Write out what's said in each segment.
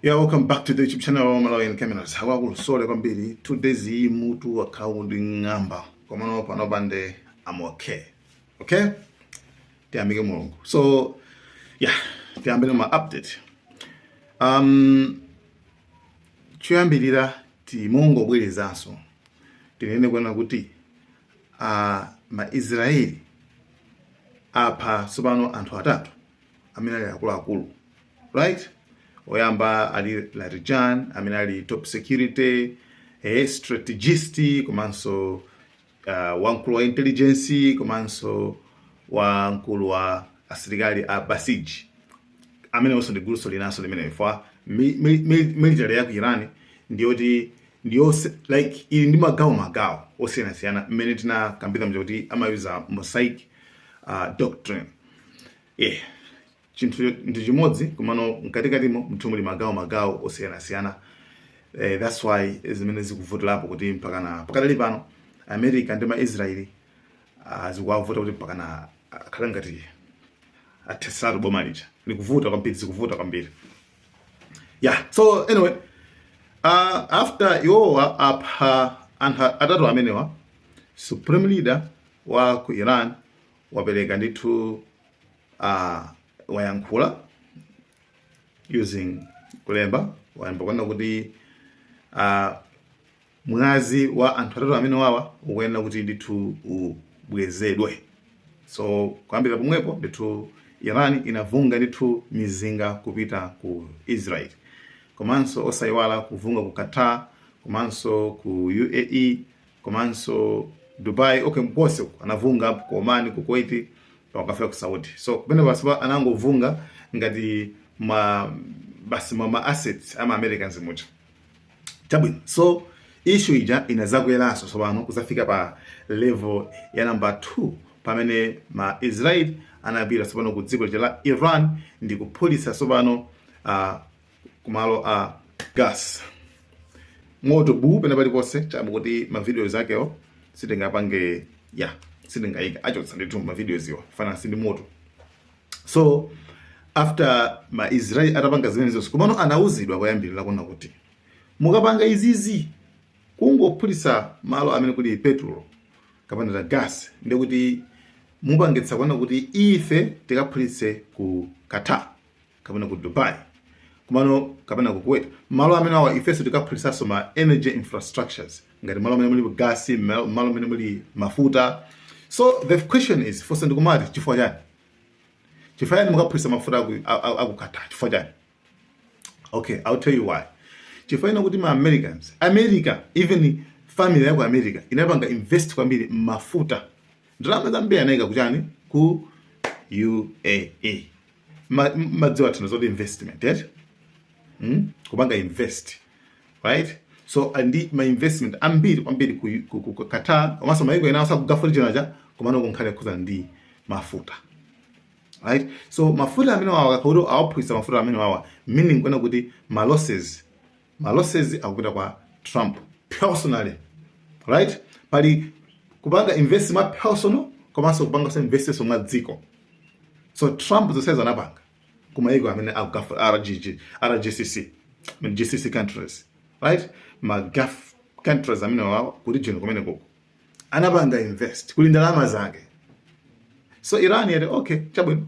Yeah, welcome back to the YouTube channel wa Malawi Cameras. Hawa sorry kwambiri, 2 days iyi mutu wakhala ndi ng'amba. Komano pano bande I'm okay. Okay? Tiyamike Mulungu. So, yeah, tiyambe ma update. Choyambirira timongobwerezanso tinene kuona kuti maIsraeli apha tsopano anthu atatu amene ali akuluakulu, right? Oyamba ali Larijani, amene ali top security strategist, komanso wamkulu wa intelligence, komanso wamkulu wa asilikali a Basij, amene onso ndi guluso linanso limene fa military ya ku Iran ndiyoti ndiyose like ili ndi magawo magawo osiyanasiyana, mmene tinakambira mja kuti amayuza mosaic doctrine. Yeah, chinthu ndi chimodzi, komano mkatikatimo mthu muli magawo magawo osiyanasiyana. That's why zimene zikuvutirapo kuti mpakana pakadali pano America ndi maIsraeli zikuwavuta kuti mpakana akhale ngati athesatu boma lija. Likuvuta kwambiri, zikuvuta kwambiri. Yeah, so anyway, after iwowa apha anthu atatu amenewa, supreme leader wa ku Iran wapereka ndithu, wayankhula using kulemba, wayamba kuona kuti mwazi wa anthu atatu amene wawa ukuyenera kuti ndithu ubwezedwe. So kuyambira pomwepo ndithu Iran inavunga ndithu mizinga kupita ku Israel, komanso osayiwala kuvunga ku Qatar, komanso ku UAE, komanso Dubai. Okay, mkose uko anavunga ku Oman, ku Kuwait, pakafika ku Saudi. So kumene basi anangovunga ngati ma basi ma assets ama Americans muja. Chabwino, so issue ija inazakweranso tsopano kuzafika pa level ya number 2, pamene ma Israel anapita tsopano ku dziko la Iran ndi kuphulitsa tsopano kumalo a gas, moto bu pene paliponse. Chabe kuti ma videos akewo sitingapange ya, sitingayika, achotsa ndithu ma videos iwo fana sindi moto. So after ma Israel atapanga zimene zonse, komano anauzidwa koyambirira kuona kuti mukapanga izizi, kungophulitsa malo amene kuli petrol kapena ta gas, ndikuti mupangitsa kuona kuti ife tikaphulitse ku Qatar kapena ku Dubai, kumano kapena ku Kuwait, malo amene awa ifenso tikaphulitsanso ma energy infrastructures, ngati malo amene muli gasi, malo amene muli mafuta. So the question is, funso ndikumati, chifukwa chani? Chifukwa chani mukaphulitsa mafuta aku Qatar? Chifukwa chani? Okay, I'll tell you why. Chifukwa ina kuti ma Americans, America, even family yako America inapanga invest kwambiri mafuta, ndalama zambiri anayika kuchani? Ku UAE. Madziwa tino zoti investment, right? Kupanga invest, right? So andi ma investment ambiri kwambiri ku Qatar, komanso maiko ena asa ku Gulf region aja, komano kunkhale khuza ndi mafuta, right? So mafuta amene wawa kakuti awaphulitsa mafuta amene wawa, meaning kwena kuti ma losses akupita kwa Trump personally, right? Pali kupanga invest mwa personal, komanso kupanga so invest mwa dziko. So Trump zonsezo anapanga kumayiko amene aku Gulf, RGG, RGCC, I mean GCC countries, right? Ma Gulf countries amene wawa ku region kumene koko anapanga invest, kuli ndalama zake. So Iran yati, "Okay, chabwino,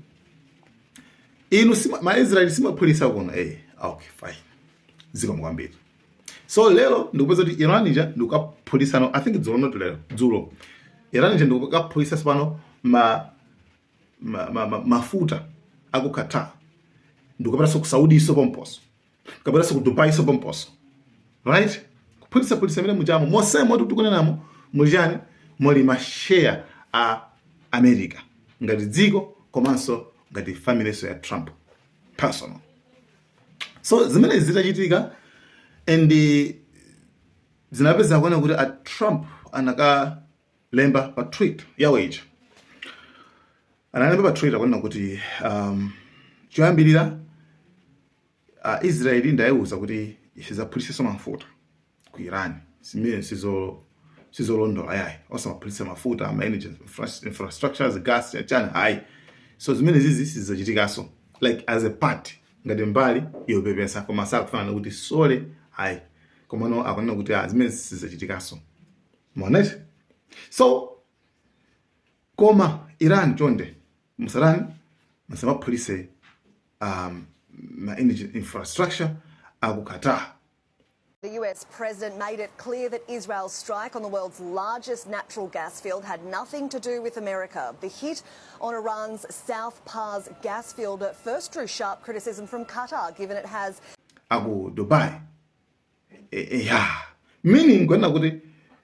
inu maIsraeli simaphulitsa kuno." Okay, fine, zikomo kwambiri. So lero ndikupeza kuti Iran ija ndikukaphulitsano, I think dzulo, not lero, dzulo, Iran ija ndikukaphulitsa pano ma mafuta aku Qatar, ndikukapitanso ku Saudi iso pomposo, kukapitanso ku Dubai iso pomposo, right? Kuphulitsa phulitsa imene muchamo mosemo tikunenamo muli chani? Muli mashare a America ngati dziko, komanso ngati family ya Trump personal. So zimene zitachitika and zinapeza kuona kuti a Trump anakalemba pa Twitter yawo ija, analemba pa Twitter kuona kuti choyambirira Israeli ndayiwuza kuti isizaphulitsenso mafuta ku Iran, zimene sizolondola yayi, osamaphulitsa mafuta ama energy infrastructures, gas, chani, hayi. So zimene zizi sizachitikaso like as a part Ngati mbali yopepesa, koma sakufuna kuti sorry ayi, komano akunena kuti ah, zimene sizachitikanso moneti. So koma Iran, chonde musatani, musamaphulise ma energy infrastructure aku Qatar. The US president made it clear that Israel's strike on the world's largest natural gas field had nothing to do with America. The hit on Iran's South Pars gas field first drew sharp criticism from Qatar, given it has aku Dubai. Ya, meaning kunena kuti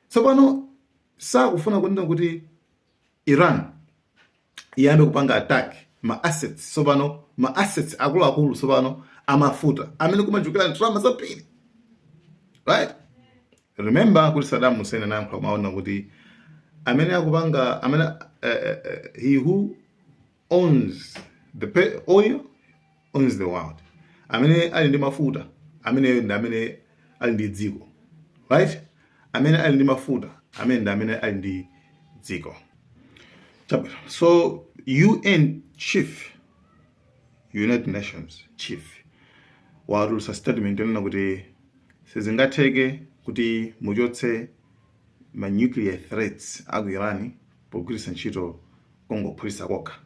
tsopano sakufuna kunena kuti Iran iyambe kupanga attack ma assets, tsopano ma assets akuluakulu tsopano amafuta amene kumachokera ndalama zambiri, right? Remember kuti Saddam Hussein anayankhula kumaona kuti amene akupanga amene he who owns the oil owns the world. Amene ali ndi mafuta, amene ndi amene ali ndi dziko, right? Amene ali ndi mafuta, amene ndi amene ali ndi dziko. Chabwino, so UN chief, United Nations chief, watulutsa statement yonena kuti sizingatheke kuti muchotse ma nuclear threats aku Iran pogwiritsa ntchito kongophulitsa kokha.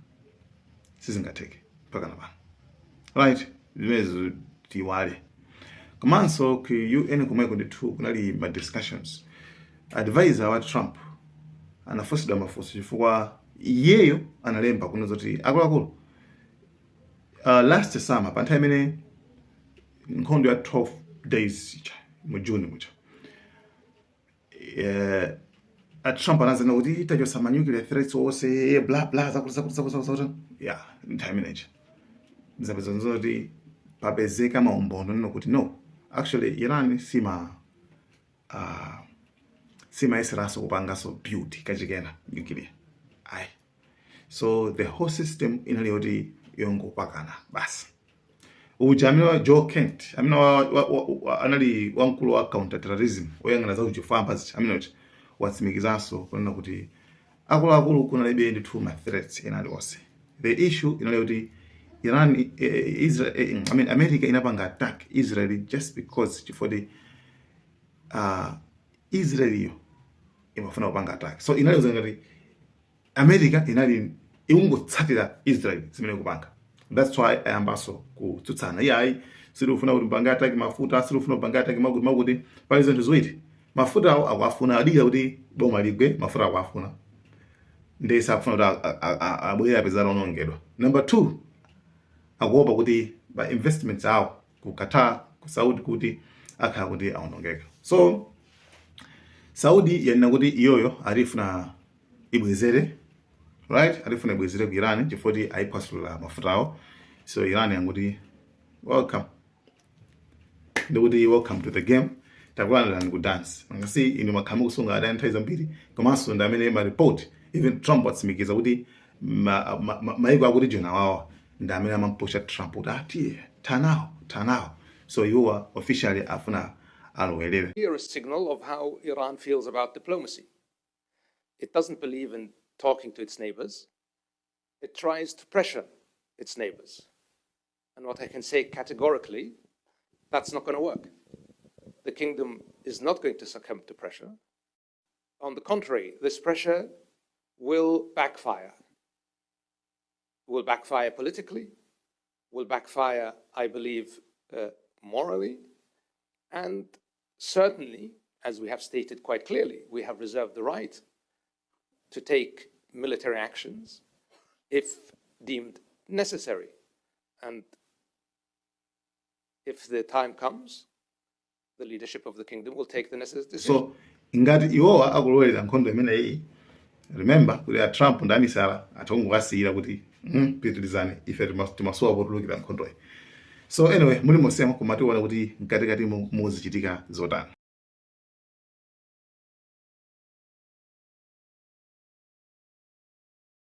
Sizingatheke mpaka na pano, right? Zimenezo tiwale. Komanso ku UN komweko ndithu kunali ma discussions. Advisor wa Trump anafunsidwa mafunso chifukwa iyeyo analemba kuno zoti akuluakulu, last summer, pa nthawi imene nkhondo ya 12 days ija mu June muja, a Trump anazana kuti tachotsa ma nuclear threats onse, bla bla, zakuti zakuti zakuti zakuti. Ya nthawi imeneji zapeza zoti papezeka maumboni neno kuti no, actually Iran simayeseranso kupanganso build kachikena nuclear ayi. So the whole system inali yoti yongopakana basi. Uja amene wa Joe Kent, amene anali wamkulu wa counter terrorism, oyang'ana za uchifwamba, amene uja watsimikizanso kunena kuti akuluakulu, kunalibe ndithu ma threats ena aliwonse. The issue inali kuti Iran, Israel, I mean, America inapanga attack Israel just because chifukwa Israel iyo imafuna kupanga attack. So inali ngati America inali ikungotsatira Israel zimene kupanga. That's why ayambaso kutsutsana: iyayi, sitikufuna kuti mpange attack mafuta, sitikufuna kupanga attack makuti makuti. Pali zinthu ziwiri: mafuta awo akuafuna, adikira kuti boma ligwe, mafuta akuafuna, ndi sakufuna kuti abwere apezana onongedwa. Number two, akuopa kuti ma investments awo ku Qatar, ku Saudi, kuti akhala kuti aonongeka. So Saudi yanena kuti iyoyo alifuna ibwezere, right? Alifuna ibwezere ku Iran chifukwa kuti ayiphwasulira mafuta awo. So Iran yanguti welcome, ndikuti welcome to the game, takulandirani ku dance. Ngasi inu makhamu kusunga adani nthawi zambiri. Komanso ndi amene ma report, even Trump atsimikiza kuti maiko akuti jona wawa ndi amene amampusha Trump kuti atiye thanawo thanawo. So iwowa officially afuna alowerere. Clearest signal of how Iran feels about diplomacy. It doesn't believe in talking to its neighbors. It tries to pressure its neighbors. And what I can say categorically, that's not going to work. The kingdom is not going to succumb to pressure. On the contrary, this pressure will backfire. Will backfire politically, will backfire, I believe, morally, and certainly, as we have stated quite clearly, we have reserved the right to take military actions if deemed necessary. And if the time comes, the leadership of the kingdom will take the necessary decision. So ngati iwowa akulowera nkhondo imeneyi, remember kuti a Trump ndi amisala, atongokasiyira kuti pitirizani, ife timasowa potulukira nkhondoyi. So anyway, muli mosema, koma tiona kuti mkatikati muzichitika zotani.